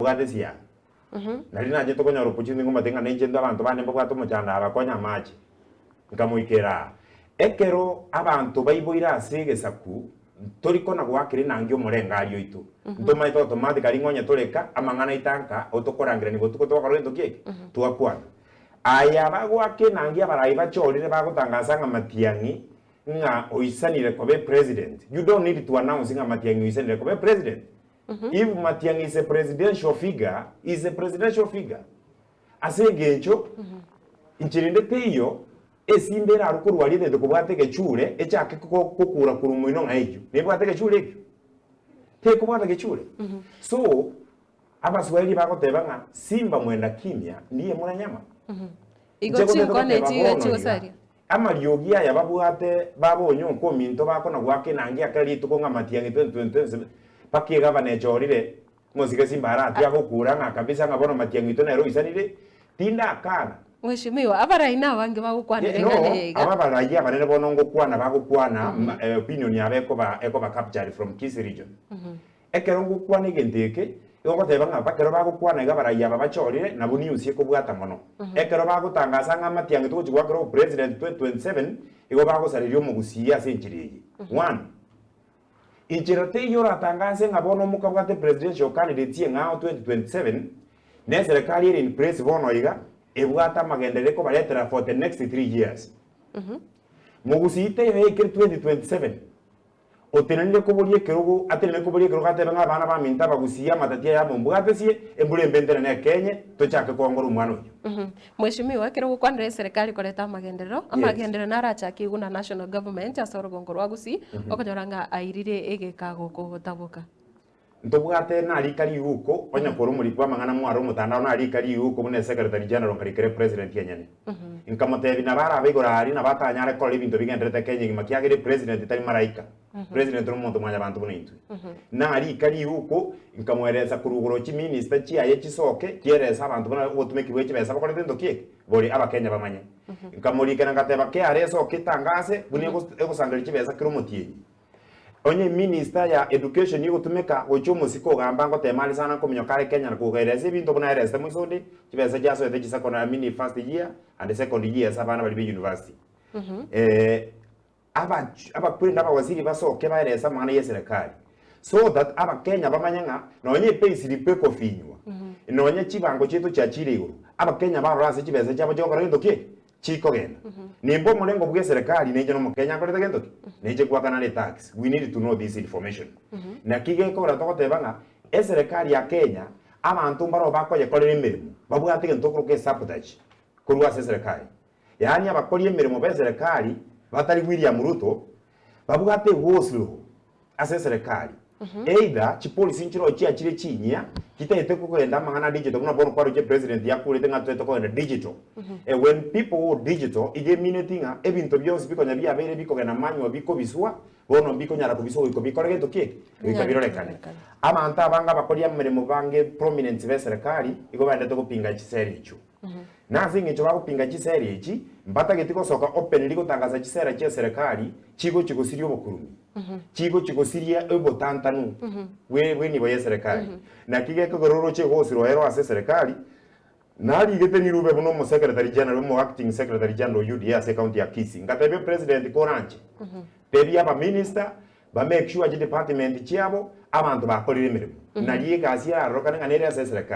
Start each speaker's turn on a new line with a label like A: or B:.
A: Mbwate esianga. Nari nachete konyora opportunity ngomate ng'a ninche intwe abanto bane mbabwate omochando aba bakonya amache. Nkamoikera aa. Ekero abanto baiboire ase egesaku, ntori kona goakera enangi omorengari oito. Ntomaete automatically ng'a onye toreka, amang'ana aito anka, otokorangerania botuko twakora gento ki eke? Twakwana. Aya bagoaka enangi abarai bachorire bagotangasa ng'a Matiang'i ng'a oisanire koba epresident. You don't need to announce ng'a Matiang'i oisanire koba epresident. If Matiang'i is a presidential figure, he is a presidential figure. Ase engencho, inche rende teiyo esimba erarwe korwa aria etagete kobwata egechure echake kokura korwa moino ng'a eyio. Nebwate egechure ekio? Tekobwata gechure. So, Abaswahili bagoteba ng'a simba mwenda kimya ndiye mula nyama.
B: Igo
A: Inche gotete
B: chinkwana
A: goteba
B: echi iga
A: bono iga,
B: chigosaria.
A: Amariogi aya babwate baba onyonka ominto bakona goaka enangi ya kera rituko ng'a Matiang'i 2027 mpaka egavana echorire mosike simba aratwe agokura ng'a kabisa ng'a bono Matiang'i oito nere oisanire tindakana.
B: Mheshimiwa, abarai nabange bagokwanera
A: No,
B: eng'ana eye iga.
A: aba abarai abanene bono ngokwana bagokwana opinion yabo ekoba ekoba captured from Kisii region. Ekero ngokwana egento eke, igo ngoteba ng'a ekero bagokwana iga abarai aba bachorire, nabwo news ekobwata mono. Ekero bagotangasa ng'a amatiang'i togochia goakera obopresident 2027, igo bagosareria omogusii ase enchera eye. One, inchera teiyo oratangase ng'a bono mokabwate presidential candidate eng'ao 2027, na eserekari ere in place bono iga, ebwate amagenderero ekobaretera for the next 3 years. Mogusii teiyo yaikire 2027, Otenenire koboria ekerogo, atenene koboria ekerogo atebe ng'a abana baminto abagusie amatati aya mombwatesie, embura embe ntenene ekenye, tochake koongora omwana oyio.
B: Mheshimiwa, ekero ogokwanera eserekari koreta amagenderero, amagenderero narachakigwe na national government ase orogongo rwa Gusii, okonyora ng'a airire egeka gokotaboka.
A: Ntobwate narika riuko, onye kore omoriki bw'amang'ana mware omotandao narika riuko buna esecretary general nkarikera epresident enyene. Nkamotebia nabo arabe igoro aria nabo atanyare korora ebinto bigenderete Kenya egima kiagera epresident tari malaika, president nomonto mwanyabanto buna intwe. Narika riuko nkamoeresa korwa igoro chiminister chiaye chisoke chierese abanto buna obotumeki bwe chibesa bakorete gento ki eke? Bori abakenya bamanye. Nkamorikera ngateba KRA esoke etangase buna egosangereria chibesa kera omotienyi. Onye minister ya education egotumeka gochia omosike ogamba ngotema are sana nkominyoka are Kenya na kogaeresa ebinto buna aeresete moiso onde, chibesa chiasoete chisecondary I mean first year and second year ase abana baria be university. Abach abakweri na abawaziri basoke baerese amang'ana ya eserekari so that abakenya bamanye ng'a nonye epayslip ekofinywa, nonye chibango chiaito chiachire igoro, abakenya barore ase chibesa chiabo chigokora gento ki? Chikogenda. Nimbe omorengo bw'eserekari nenche nomokenya nkorete gento ki? Nenche goakana re tax. We need to know this information. Naki gekogera togoteba ng'a eserekari ya Kenya abanto mbaroo bakoyekorera emeremo babwate egento tokoroka esabotage korwa ase eserekari. Yaani abakori emeremo b'eserekari batari William Ruto babwate egosiro ase eserekari. Either chipolicy nchiroo chiachire chinyia chitagete kogenda amang'ana a digital buna bono kwaroche president yakurete ng'a toete kogenda digital. When people go digital iga emineti ng'a ebinto bionsi bikonya biabeire bikogenda manual bikobiswa bono mbikonyara kobiswa goika bikore gento ki eke? Goika birorekane. Abanto abange abakori ameremo bange prominent b'eserekari igo baendete gopinga chisera echio. Na ase engencho bagopinga chisera echi, mbatageti gosoka openly gotangasa chisera chi'eserekari chigochia gosiria obokurumi, chigochia gosiria obotantanu bwe bw'enibo y'eserekari. Naki gekogera oroche gosirwa ero ase eserekari, narigete rirube buna omosecretary general, omo acting secretary general o UDA ase ecounty ya Kisii, ngatebia president koranche, tebia abaminister ba make sure chidepartment chiabo abanto bakorire emeremo, nario egasi erarorokane ng'a nere ase eserekari.